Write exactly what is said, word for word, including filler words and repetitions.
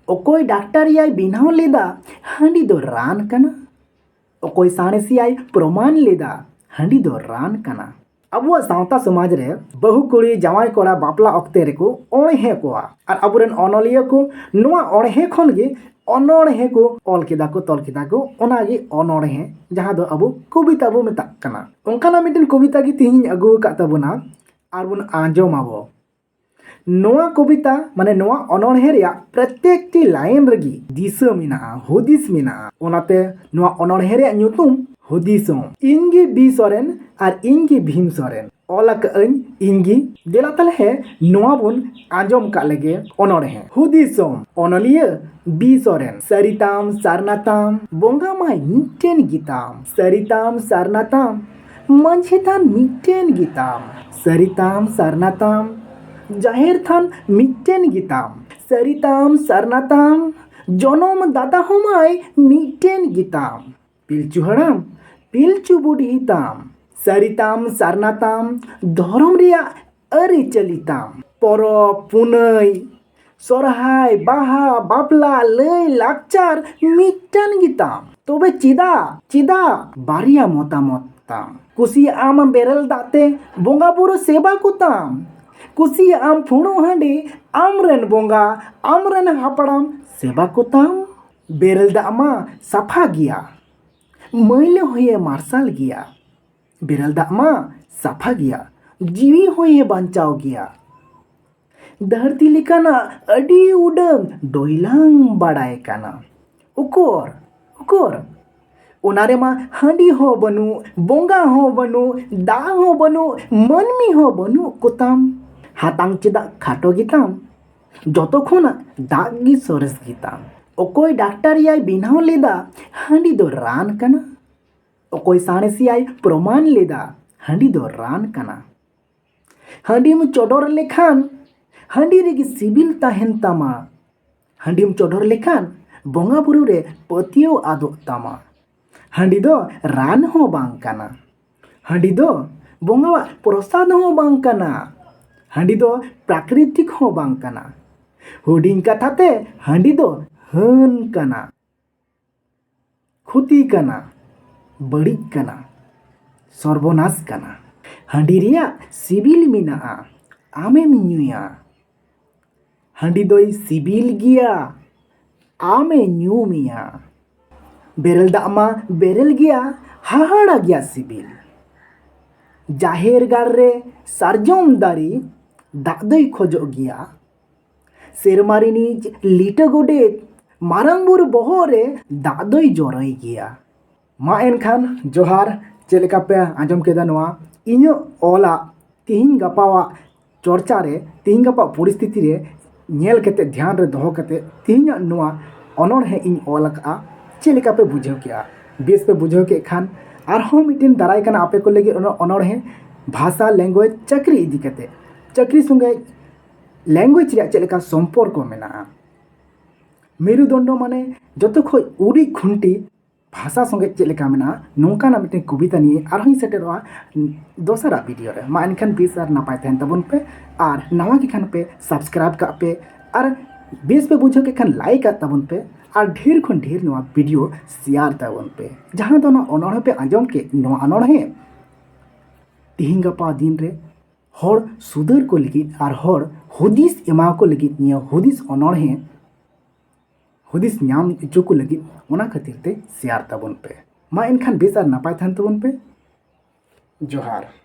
ᱚᱠᱚᱭ ᱰᱟᱠᱛᱟᱨᱤᱭᱟᱭ ᱵᱮᱱᱟᱣ ᱞᱮᱫᱟ, ᱦᱟᱺᱰᱤ ᱫᱚ ᱨᱟᱱ ᱠᱟᱱᱟ᱾ ᱚᱠᱚᱭ ᱥᱟᱬᱮᱥᱤᱭᱟᱭ ᱯᱨᱚᱢᱟᱱ ᱞᱮᱫᱟ, ᱦᱟᱺᱰᱤ ᱫᱚ ᱨᱟᱱ ᱠᱟᱱᱟ᱾ ᱟᱵᱚᱣᱟᱜ ᱥᱟᱶᱛᱟ ᱥᱚᱢᱟᱡᱽ ᱨᱮ ᱵᱟᱹᱦᱩ ᱠᱩᱲᱤ ᱡᱟᱶᱟᱭ ᱠᱚᱲᱟ ᱵᱟᱯᱞᱟ ᱚᱠᱛᱮ ᱨᱮᱠᱚ ᱚᱬᱦᱮ ᱠᱚᱣᱟ᱾ ᱟᱨ ᱟᱵᱚᱨᱮᱱ ᱚᱱᱚᱞᱤᱭᱟᱹ ᱠᱚ ᱱᱚᱣᱟ ᱚᱬᱦᱮ ᱠᱷᱚᱱ ᱜᱮ ᱚᱱᱚᱬᱦᱮ ᱠᱚ ᱚᱞ ᱠᱮᱫᱟ ᱠᱚ, ᱛᱚᱞ ᱠᱮᱫᱟ ᱠᱚ᱾ ᱚᱱᱟᱜᱮ ᱚᱱᱚᱬᱦᱮ, ᱡᱟᱦᱟᱸ ᱫᱚ ᱟᱵᱚ ᱠᱚᱵᱤᱛᱟ ᱵᱚ ᱢᱮᱛᱟᱜ ᱠᱟᱱᱟ᱾ ᱚᱱᱠᱟᱱᱟᱜ ᱢᱤᱫᱴᱮᱱ ᱠᱚᱵᱤᱛᱟ ᱜᱮ ᱛᱮᱦᱮᱧ ᱤᱧ ᱟᱹᱜᱩ ᱟᱠᱟᱫ ᱛᱟᱵᱚᱱᱟ, ᱟᱨ ᱵᱚᱱ ᱟᱸᱡᱚᱢ ᱟᱵᱚ᱾ ᱱᱚᱣᱟ ᱠᱚᱵᱤᱛᱟ, ᱢᱟᱱᱮ ᱱᱚᱣᱟ ᱚᱱᱚᱬᱦᱮ ᱨᱮᱭᱟᱜ ᱯᱨᱚᱛᱮᱠᱴᱤ ᱞᱟᱭᱤᱱ ᱨᱮᱜᱮ ᱫᱤᱥᱟᱹ ᱢᱮᱱᱟᱜᱼᱟ, ᱦᱩᱫᱤᱥ ᱢᱮᱱᱟᱜᱼᱟ᱾ ᱚᱱᱟᱛᱮ ᱱᱚᱣᱟ ᱚᱱᱚᱬᱦᱮ ᱨᱮᱭᱟᱜ ᱧᱩᱛᱩᱢ ᱦᱩᱫᱤᱥᱚᱜ᱾ ᱤᱧ ᱜᱮ ᱵᱤ ᱥᱚᱨᱮᱱ ᱟᱨ ᱤᱧ ᱜᱮ ᱵᱷᱤᱢ ᱥᱚᱨᱮᱱ᱾ ᱚᱞ ᱟᱠᱟᱫᱟᱹᱧ ᱤᱧ ᱜᱮ᱾ ᱫᱮᱞᱟ ᱛᱟᱞᱦᱮ ᱱᱚᱣᱟ ᱵᱚᱱ ᱟᱸᱡᱚᱢ ᱠᱟᱜ ᱞᱮᱜᱮ ᱚᱱᱚᱬᱦᱮ ᱦᱩᱫᱤᱥᱚᱜ᱾ ᱚᱱᱚᱞᱤᱭᱟᱹ ᱵᱤ ᱥᱚᱨᱮᱱ᱾ ᱥᱟᱹᱨᱤ ᱛᱟᱢ ᱥᱟᱨᱱᱟ ᱛᱟᱢ, ᱵᱚᱸᱜᱟ ᱢᱟᱭ ᱢᱤᱫᱴᱮᱱ ᱜᱮᱛᱟᱢ᱾ ᱥᱟᱹᱨᱤ ᱛᱟᱢ ᱥᱟᱨᱱᱟ ᱛᱟᱢ, ᱢᱟᱹᱡᱷᱤ ᱛᱷᱟᱱ ᱢᱤᱫᱴᱮᱱ ᱜᱮᱛᱟᱢ᱾ ᱥᱟᱹᱨᱤ ᱛᱟᱢ ᱥᱟᱨᱱᱟ ᱛᱟᱢ, ᱡᱟᱦᱮᱨ ᱛᱷᱟᱱ ᱢᱤᱫᱴᱮᱱ ᱜᱮᱛᱟᱢ᱾ ᱥᱟᱹᱨᱤ ᱛᱟᱢ ᱥᱟᱨᱱᱟ ᱛᱟᱢ, ᱡᱚᱱᱚᱢ ᱫᱟᱫᱟ ᱦᱚᱸ ᱢᱟᱭ ᱢᱤᱫᱴᱮᱱ ᱜᱮᱛᱟᱢ᱾ ᱯᱤᱞᱪᱩ ᱦᱟᱲᱟᱢ, ᱯᱤᱞᱪᱩ ᱵᱩᱰᱷᱤ ᱛᱟᱢ᱾ ᱥᱟᱹᱨᱤ ᱛᱟᱢ ᱥᱟᱨᱱᱟ ᱛᱟᱢ, ᱫᱷᱚᱨᱚᱢ ᱨᱮᱭᱟᱜ ᱟᱹᱨᱤᱪᱟᱹᱞᱤ ᱛᱟᱢ᱾ ᱯᱚᱨᱚᱵᱽ ᱯᱩᱱᱟᱹᱭ, ᱥᱚᱨᱦᱟᱭ, ᱵᱟᱦᱟ, ᱵᱟᱯᱞᱟ, ᱞᱟᱹᱭ ᱞᱟᱠᱪᱟᱨ ᱢᱤᱫᱴᱮᱱ ᱜᱮᱛᱟᱢ᱾ ᱛᱚᱵᱮ ᱪᱮᱫᱟᱜ, ᱪᱮᱫᱟᱜ ᱵᱟᱨᱭᱟ ᱢᱚᱛᱟᱢᱚᱛ ᱛᱟᱢ? ᱠᱩᱥᱤᱭᱟᱜ ᱟᱢ ᱵᱮᱨᱮᱞ ᱫᱟᱜ ᱛᱮ ᱵᱚᱸᱜᱟ ᱵᱩᱨᱩ ᱥᱮᱵᱟ ᱠᱚᱛᱟᱢ᱾ ᱠᱩᱥᱤᱭᱟᱜ ᱟᱢ ᱯᱷᱩᱲᱩᱜ ᱦᱟᱺᱰᱤ, ᱟᱢᱨᱮᱱ ᱵᱚᱸᱜᱟ, ᱟᱢᱨᱮᱱ ᱦᱟᱯᱲᱟᱢ ᱥᱮᱵᱟ ᱠᱚᱛᱟᱢ᱾ ᱵᱮᱨᱮᱞ ᱫᱟᱜ ᱢᱟ ᱥᱟᱯᱷᱟ ᱜᱮᱭᱟ, ᱢᱟᱹᱭᱞᱟᱹ ᱦᱚᱸᱭᱮ ᱢᱟᱨᱥᱟᱞ ᱜᱮᱭᱟ᱾ ᱵᱮᱨᱮᱞ ᱫᱟᱜ ᱢᱟ ᱥᱟᱯᱷᱟ ᱜᱮᱭᱟ, ᱡᱤᱣᱤ ᱦᱚᱸᱭᱮ ᱵᱟᱧᱪᱟᱣ ᱜᱮᱭᱟ᱾ ᱫᱷᱟᱹᱨᱛᱤ ᱞᱮᱠᱟᱱᱟᱜ ᱟᱹᱰᱤ ᱩᱰᱟᱹᱝ ᱰᱚᱭᱞᱟᱝ ᱵᱟᱲᱟᱭ ᱠᱟᱱᱟ᱾ ᱩᱠᱩᱨ, ᱩᱠᱩᱨ, ᱚᱱᱟ ᱨᱮᱢᱟ ᱦᱟᱺᱰᱤ ᱦᱚᱸ ᱵᱟᱹᱱᱩᱜ, ᱵᱚᱸᱜᱟ ᱦᱚᱸ ᱵᱟᱹᱱᱩᱜ, ᱫᱟᱜ ᱦᱚᱸ ᱵᱟᱹᱱᱩᱜ, ᱢᱟᱹᱱᱢᱤ ᱦᱚᱸ ᱵᱟᱹᱱᱩᱜ ᱠᱚᱛᱟᱢ᱾ ᱦᱟᱛᱟᱝ ᱪᱮᱫᱟᱜ ᱠᱷᱟᱴᱚ ᱜᱮᱛᱟᱢ? ᱡᱚᱛᱚ ᱠᱷᱚᱱᱟᱜ ᱫᱟᱜ ᱜᱮ ᱥᱚᱨᱮᱥ ᱜᱮᱛᱟᱢ᱾ ᱚᱠᱚᱭ ᱰᱟᱠᱛᱟᱨᱤᱭᱟᱭ ᱵᱮᱱᱟᱣ ᱞᱮᱫᱟ, ᱦᱟᱺᱰᱤ ᱫᱚ ᱨᱟᱱ ᱠᱟᱱᱟ᱾ ᱚᱠᱚᱭ ᱥᱟᱬᱮᱥᱤᱭᱟᱭ ᱯᱨᱚᱢᱟᱱ ᱞᱮᱫᱟ, ᱦᱟᱺᱰᱤ ᱫᱚ ᱨᱟᱱ ᱠᱟᱱᱟ᱾ ᱦᱟᱺᱰᱤᱢ ᱪᱚᱰᱚᱨ ᱞᱮᱠᱷᱟᱱ ᱦᱟᱺᱰᱤ ᱨᱮᱜᱮ ᱥᱤᱵᱤᱞ ᱛᱟᱦᱮᱱ ᱛᱟᱢᱟ᱾ ᱦᱟᱺᱰᱤᱢ ᱪᱚᱰᱚᱨ ᱞᱮᱠᱷᱟᱱ ᱵᱚᱸᱜᱟ ᱵᱩᱨᱩ ᱨᱮ ᱯᱟᱹᱛᱭᱟᱹᱣ ᱟᱫᱚᱜ ᱛᱟᱢᱟ᱾ ᱦᱟᱺᱰᱤ ᱫᱚ ᱨᱟᱱ ᱦᱚᱸ ᱵᱟᱝ ᱠᱟᱱᱟ᱾ ᱦᱟᱺᱰᱤ ᱫᱚ ᱵᱚᱸᱜᱟᱣᱟᱜ ᱯᱨᱚᱥᱟᱫ ᱦᱚᱸ ᱵᱟᱝ ᱠᱟᱱᱟ᱾ ᱦᱟᱺᱰᱤ ᱫᱚ ᱯᱨᱟᱠᱨᱤᱛᱤᱠ ᱦᱚᱸ ᱵᱟᱝ ᱠᱟᱱᱟ᱾ ᱦᱩᱰᱤᱧ ᱠᱟᱛᱷᱟ ᱛᱮ ᱦᱟᱺᱰᱤ ᱫᱚ ᱦᱟᱹᱱ ᱠᱟᱱᱟ, ᱠᱷᱚᱛᱤ ᱠᱟᱱᱟ, ᱵᱟᱹᱲᱤᱡ ᱠᱟᱱᱟ, ᱥᱚᱨᱵᱚᱱᱟᱥ ᱠᱟᱱᱟ᱾ ᱦᱟᱺᱰᱤ ᱨᱮᱭᱟᱜ ᱥᱤᱵᱤᱞ ᱢᱮᱱᱟᱜᱼᱟ, ᱟᱢᱮᱢ ᱧᱩᱭᱟ᱾ ᱦᱟᱺᱰᱤ ᱫᱚᱭ ᱥᱤᱵᱤᱞ ᱜᱮᱭᱟ, ᱟᱢᱮ ᱧᱩ ᱢᱮᱭᱟ᱾ ᱵᱮᱨᱮᱞ ᱫᱟᱜ ᱢᱟ ᱵᱮᱨᱮᱞ ᱜᱮᱭᱟ, ᱦᱟᱦᱟᱲᱟ ᱜᱮᱭᱟ ᱥᱤᱵᱤᱞ᱾ ᱡᱟᱦᱮᱨ ᱜᱟᱲ ᱨᱮ ᱥᱟᱨᱡᱚᱢ ᱫᱟᱨᱮ ᱫᱟᱜ ᱫᱚᱭ ᱠᱷᱚᱡᱚᱜ ᱜᱮᱭᱟ᱾ ᱥᱮᱨᱢᱟ ᱨᱤᱱᱤᱡ ᱞᱤᱴᱟᱹ ᱜᱚᱰᱮᱛ ᱢᱟᱨᱟᱝ ᱵᱩᱨᱩ ᱵᱚᱦᱚᱜ ᱨᱮ ᱫᱟᱜ ᱫᱚᱭ ᱡᱚᱨᱚᱭ ᱜᱮᱭᱟ᱾ ᱢᱟ ᱮᱱᱠᱷᱟᱱ ᱡᱚᱦᱟᱨ, ᱪᱮᱫ ᱞᱮᱠᱟ ᱯᱮ ᱟᱸᱡᱚᱢ ᱠᱮᱫᱟ ᱱᱚᱣᱟ ᱤᱧᱟᱹᱜ ᱚᱞᱟᱜ ᱛᱤᱦᱤᱧ ᱜᱟᱯᱟᱣᱟᱜ ᱪᱚᱨᱪᱟ ᱨᱮ, ᱛᱤᱦᱤᱧ ᱜᱟᱯᱟ ᱯᱚᱨᱤᱥᱛᱷᱤᱛᱤ ᱨᱮ ᱧᱮᱞ ᱠᱟᱛᱮ, ᱫᱷᱮᱭᱟᱱ ᱨᱮ ᱫᱚᱦᱚ ᱠᱟᱛᱮ ᱛᱤᱦᱤᱧᱟᱜ ᱱᱚᱣᱟ ᱚᱱᱚᱬᱦᱮ ᱤᱧ ᱚᱞ ᱟᱠᱟᱫᱼᱟ᱾ ᱪᱮᱫ ᱞᱮᱠᱟ ᱯᱮ ᱵᱩᱡᱷᱟᱹᱣ ᱠᱮᱜᱼᱟ? ᱵᱮᱥ ᱯᱮ ᱵᱩᱡᱷᱟᱹᱣ ᱠᱮᱫ ᱠᱷᱟᱱ ᱟᱨᱦᱚᱸ ᱢᱤᱫᱴᱮᱱ ᱫᱟᱨᱟᱭ ᱠᱟᱱᱟ ᱟᱯᱮ ᱠᱚ ᱞᱟᱹᱜᱤᱫ ᱚᱱᱚ-, ᱚᱱᱚᱬᱦᱮ ᱵᱷᱟᱥᱟ, language, ᱪᱟᱹᱠᱨᱤ ᱤᱫᱤ ᱠᱟᱛᱮ᱾ ᱪᱟᱹᱠᱨᱤ ᱥᱚᱸᱜᱮ language ᱨᱮᱭᱟᱜ ᱪᱮᱫ ᱞᱮᱠᱟ ᱥᱚᱢᱯᱚᱨᱠᱚ ᱢᱮᱱᱟᱜᱼᱟ᱾ ᱢᱮᱨᱩᱫᱚᱱᱰᱚ ᱢᱟᱱᱮ ᱡᱚᱛᱚ ᱠᱷᱚᱡ ᱩᱨᱤᱡ ᱠᱷᱩᱱᱴᱤ ᱵᱷᱟᱥᱟ ᱥᱚᱸᱜᱮ ᱪᱮᱫ ᱞᱮᱠᱟ ᱢᱮᱱᱟᱜᱼᱟ, ᱱᱚᱝᱠᱟᱱᱟᱜ ᱢᱤᱫᱴᱮᱱ ᱠᱚᱵᱤᱛᱟ ᱱᱤᱭᱮ ᱟᱨᱦᱚᱸᱧ ᱥᱮᱴᱮᱨᱚᱜᱼᱟ ᱫᱚᱥᱟᱨᱟᱜ video ᱨᱮ᱾ ᱢᱟ ᱮᱱᱠᱷᱟᱱ ᱵᱮᱥ ᱟᱨ ᱱᱟᱯᱟᱭ ᱛᱟᱦᱮᱱ ᱛᱟᱵᱚᱱ ᱯᱮ, ᱟᱨ ᱱᱟᱣᱟ ᱜᱮ ᱠᱷᱟᱱ ᱯᱮ subscribe ᱠᱟᱜ ᱯᱮ, ᱟᱨ ᱵᱮᱥ ᱯᱮ ᱵᱩᱡᱷᱟᱹᱣ ᱠᱮᱫ ᱠᱷᱟᱱ like ᱠᱟᱜ ᱛᱟᱵᱚᱱ ᱯᱮ, ᱟᱨ ᱰᱷᱮᱨ ᱠᱷᱚᱱ ᱰᱷᱮᱨ ᱱᱚᱣᱟ video share ᱛᱟᱵᱚᱱ ᱯᱮ᱾ ᱡᱟᱦᱟᱸ ᱫᱚ ᱱᱚᱣᱟ ᱚᱱᱚᱬᱦᱮ ᱯᱮ ᱟᱸᱡᱚᱢ ᱠᱮᱫ, ᱱᱚᱣᱟ ᱚᱱᱚᱬᱦᱮ ᱛᱤᱦᱤᱧ ᱜᱟᱯᱟ ᱫᱤᱱ ᱨᱮ ᱦᱚᱲ ᱥᱩᱫᱷᱟᱹᱨ ᱠᱚ ᱞᱟᱹᱜᱤᱫ ᱟᱨ ᱦᱚᱲ ᱦᱩᱫᱤᱥ ᱮᱢᱟ ᱠᱚ ᱞᱟᱹᱜᱤᱫ ᱱᱤᱭᱟᱹ ᱦᱩᱫᱤᱥ ᱚᱱᱚᱬᱦᱮ ᱦᱩᱫᱤᱥ ᱧᱟᱢ ᱦᱚᱪᱚ ᱠᱚ ᱞᱟᱹᱜᱤᱫ, ᱚᱱᱟ ᱠᱷᱟᱹᱛᱤᱨ ᱛᱮ share ᱛᱟᱵᱚᱱ ᱯᱮ᱾ ᱢᱟ ᱮᱱᱠᱷᱟᱱ ᱵᱮᱥ ᱟᱨ ᱱᱟᱯᱟᱭ ᱛᱟᱦᱮᱱ ᱛᱟᱵᱚᱱ ᱯᱮ᱾ ᱡᱚᱦᱟᱨ᱾